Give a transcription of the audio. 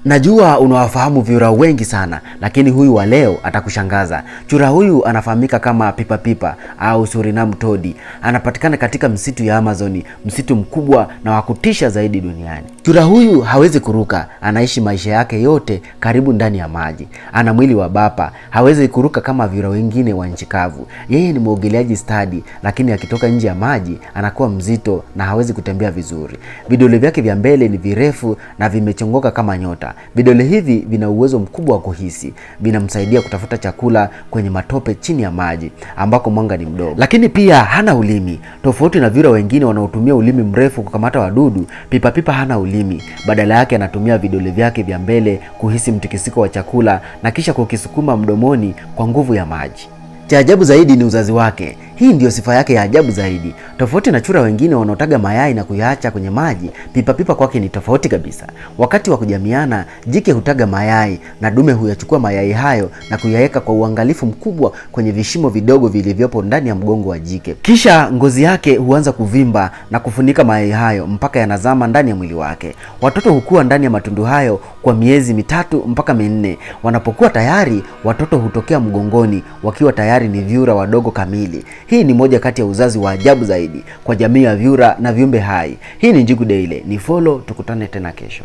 Najua unawafahamu vyura wengi sana, lakini huyu wa leo atakushangaza. Chura huyu anafahamika kama pipa pipa au Surinam todi. Anapatikana katika msitu ya Amazoni, msitu mkubwa na wa kutisha zaidi duniani. Chura huyu hawezi kuruka, anaishi maisha yake yote karibu ndani ya maji. Ana mwili wa bapa, hawezi kuruka kama vyura wengine wa nchi kavu. Yeye ni mwogeleaji stadi, lakini akitoka nje ya maji anakuwa mzito na hawezi kutembea vizuri. Vidole vyake vya mbele ni virefu na vimechongoka kama nyota. Vidole hivi vina uwezo mkubwa wa kuhisi, vinamsaidia kutafuta chakula kwenye matope chini ya maji ambako mwanga ni mdogo. Lakini pia hana ulimi. Tofauti na vyura wengine wanaotumia ulimi mrefu kukamata wadudu, pipa pipa hana ulimi. Badala yake anatumia vidole vyake vya mbele kuhisi mtikisiko wa chakula na kisha kukisukuma mdomoni kwa nguvu ya maji. Cha ajabu zaidi ni uzazi wake. Hii ndiyo sifa yake ya ajabu zaidi. Tofauti na chura wengine wanaotaga mayai na kuyaacha kwenye maji, pipa pipa kwake ni tofauti kabisa. Wakati wa kujamiana, jike hutaga mayai na dume huyachukua mayai hayo na kuyaweka kwa uangalifu mkubwa kwenye vishimo vidogo vilivyopo ndani ya mgongo wa jike. Kisha ngozi yake huanza kuvimba na kufunika mayai hayo mpaka yanazama ndani ya mwili wake. Watoto hukua ndani ya matundu hayo kwa miezi 3 mpaka 4. Wanapokuwa tayari, watoto hutokea mgongoni wakiwa tayari ni vyura wadogo kamili. Hii ni moja kati ya uzazi wa ajabu zaidi kwa jamii ya vyura na viumbe hai. Hii ni Njugu Daily, ni follow, tukutane tena kesho.